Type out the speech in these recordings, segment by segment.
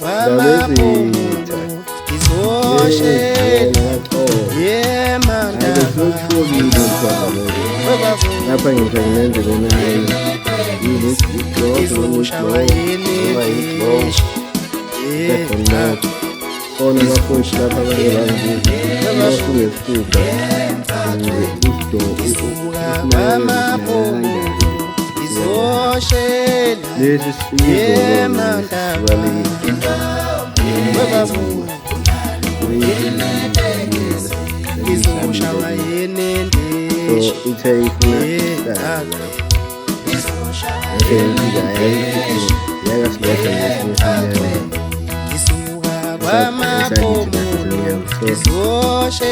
Ndabezitha. Lapha ngisho ngilenze lena khona abafundi lapha abanye bangibuza basuke esithuba lesi so ithe ifuna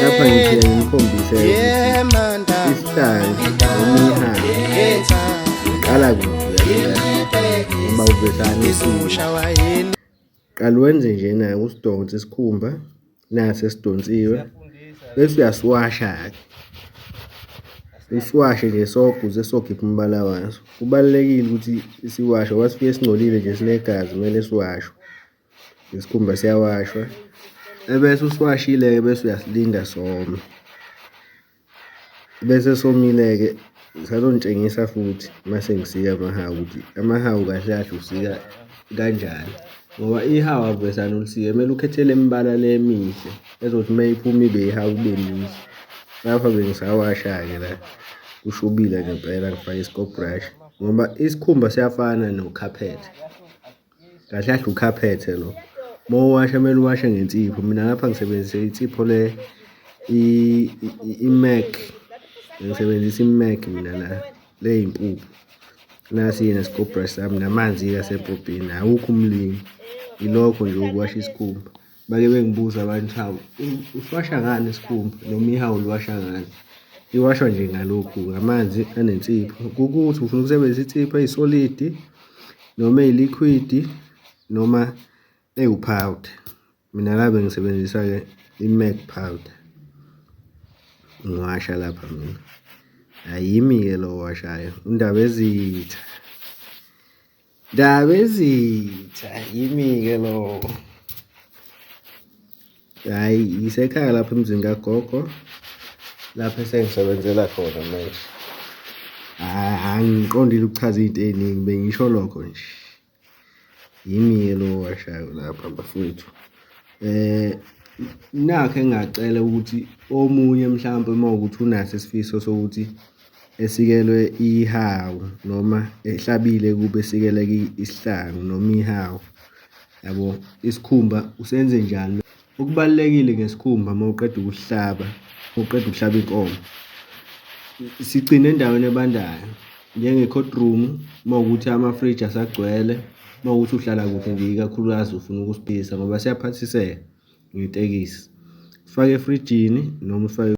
lapha ngifike ngimkhombise isihlangu noma ihawu uqala kuphi noma uvesana. Qala wenze njena-ke, usidonse isikhumba nasi esidonsiwe bese uyasiwasha-ke, usiwashe nje soke ukuze sizokhipha umbala waso. Kubalulekile ukuthi siwashwe ngoba sifike singcolile nje sinegazi, kumele siwashwe. Isikhumba siyawashwa, ebese usiwashile-ke bese uyasilinda some. Bese somile-ke, ngisazonitshengisa futhi uma sengisika amahawu ukuthi amahawu kahle kahle usika kanjani. Ngoba ihawu awuvesane ulisike, kumele ukhethe le mibala le emihle ezothi uma iphuma ibe ihawu ibe lihle. Lapha bengisawasha-ke la, kushubile ngempela ngifake i-scope brush ngoba isikhumba siyafana nokhaphethe. Kahle kahle ukhaphethe lo, uma uwasha kumele uwashe ngensipho. Mina ngapha ngisebenzise insipho le i-MAC, ngisebenzisa i-MAC mina la, le eyimpuphu. Nasi-ke ne-scope brush sami namanzi-ke asempompini, awukho umlingo. Ilokho nje ukuwasha isikhumba. Bake bengibuza abantu hawu, usiwasha ngani isikhumba noma ihawu uliwasha ngani? Iwashwa nje ngalokhu, ngamanzi anensipho. Kukuthi ufuna ukusebenzisa insipho eyisolidi noma eyilikhwidi noma ewu-powder. Mina la bengisebenzisa-ke i-MAC powder. Ngiwasha lapha mina. Hhayi yimi-ke lo owashayo, uNdabezitha. Ndabezitha, yimi-ke lowo. Hhayi, ngisekhaya lapha emzini kagogo, lapho esengisebenzela khona manje. Angiqondile ukuchaza iy'nto ey'ningi, bengisho lokho nje. Yimi-ke lo owashayo lapha bafowethu. Nakhu engingacela ukuthi omunye mhlampe uma kuwukuthi unaso isifiso sokuthi esikelwe ihawu noma ehlabile kube esikeleke isihlangu noma ihawu, yabo, isikhumba usenze njani? Okubalulekile ngesikhumba uma uqeda ukusihlaba, uma uqeda ukuhlaba inkomo, sigcine endaweni ebandayo njenge-cold room, uma kuwukuthi amafriji asagcwele, uma kuwukuthi uhlala kude nje ikakhulukazi ufuna ukusiphisa ngoba siyaphathiseka ngetekisi. Sifake efrijini noma usifake.